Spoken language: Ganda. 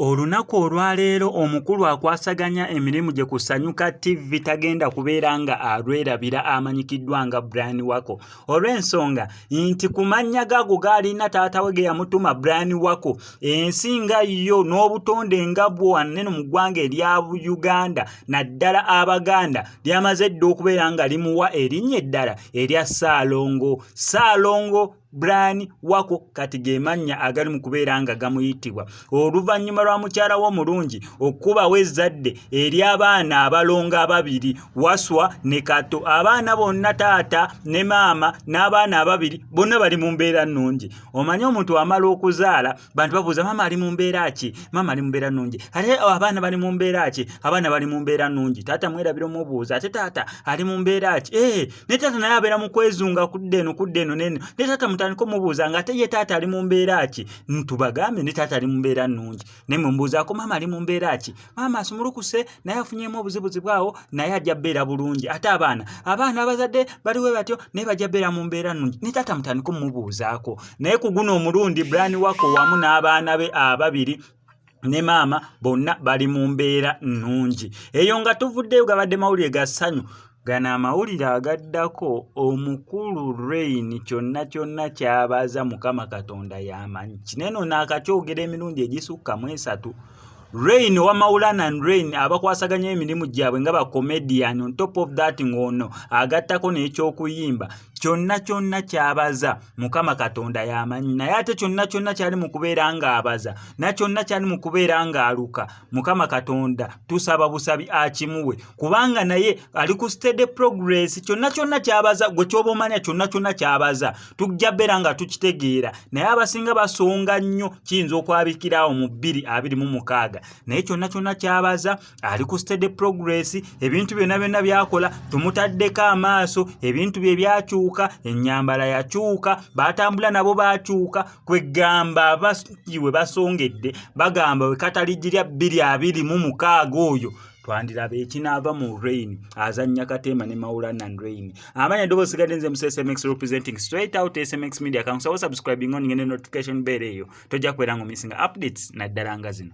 Olunaku olwaleero omukulu akwasaganya emirimu gye ku Sanyuka TV tagenda kubeera nga alwerabira, amanyikiddwa nga Brian Wako, olw'ensonga nti ku mannya gago g'alina taata we ge yamutuma Brian Wako, ensi nga yo n'obutonde nga bwo wannene mu ggwanga erya Uganda, naddala Abaganda, lyamaze dda okubeera nga limuwa erinnya eddala erya Ssaalongo. Ssaalongo Brian Wako kati ge mannya agali mu kubeera nga gamuyitibwa oluvannyuma lwa mukyala we omulungi okukubawo ezzadde ery'abaana abalongo ababiri, Waswa ne Kato. Abaana bonna, taata ne maama n'abaana ababiri, bonna bali mu mbeera nnungi. Omanyi omuntu amala okuzaala, bantu babuuza, "Maama ali mu mbeera ki?" "Maama ali mu mbeera nnungi." Ate abaana bali mu mbeera ki? "Abaana bali mu mbeera nnungi." Taata mwerabira omubuuza, "Ate taata ali mu mbeera ki?" Ee, ne taata naye abeera mu kwezunga kudda eno, kudda eno neno. Ne taata mutandika omubuuza nga, "Ate ye taata ali mu mbeera ki?" Ntubagambe ne taata ali mu mbeera nnungi. Naye mwe mubuuzaako, "Maama ali mu mbeera ki?" "Maama asumulukuse, naye afunyemu obuzibuzibu awo, naye ajja bbeera bulungi." Ate abaana abazadde baliwe batyo, naye bajja bbeera mu mbeera nnungi. Ne taata mutandika omubuuzaako. Naye ku guno omulundi Brian Wako wamu n'abaana be ababiri ne maama bonna bali mu mbeera nnungi. Eyo nga tuvuddeyo, gabadde mawulire ga ssanyu. Gano amawulire agaddako, omukulu Rain kyonna kyonna kyabaza Mukama Katonda y'amanyi. Kineno naakakyogera emirundi egisukka mu esatu. Rain owa Maulana and Rain, abakwasaganya emirimu gyabwe nga ba comedian, on top of that ng'ono agattako n'ekyokuyimba, kyonna kyonna kyabaza Mukama Katonda y'amanyi. Naye ate kyonna kyonna kyali mu kubeera ng'abaza, na kyonna kyali mu kubeera ng'aluka, Mukama Katonda tusaba busabi akimuwe, kubanga naye ali ku steady progress. Kyonna kyonna kyabaza, gwe kyoba omanya, kyonna kyonna kyabaza tujja beera nga tukitegeera. Naye abasinga basonga nnyo, kiyinza okwabikirawo mu 2026. Naye kyonna kyonna kyabaza ali ku steady progress. Ebintu byonna byonna byakola tumutaddeko amaaso. Ebintu bye byakyuka, ennyambala yakyuka, batambula nabo bakyuka. Kwegamba abasiwe basongedde, bagamba we kataligirya 2026 oyo twandiraba ekinaava mu Rain azannya kateema ne Maulana and Rain. Amanya eddoboozi sigadde nze Musa SMX, representing Straight Out SMX Media. Kankusaba subscribing on ne notification bell eyo, tojja kubeera nga omissinga updates naddala nga zino.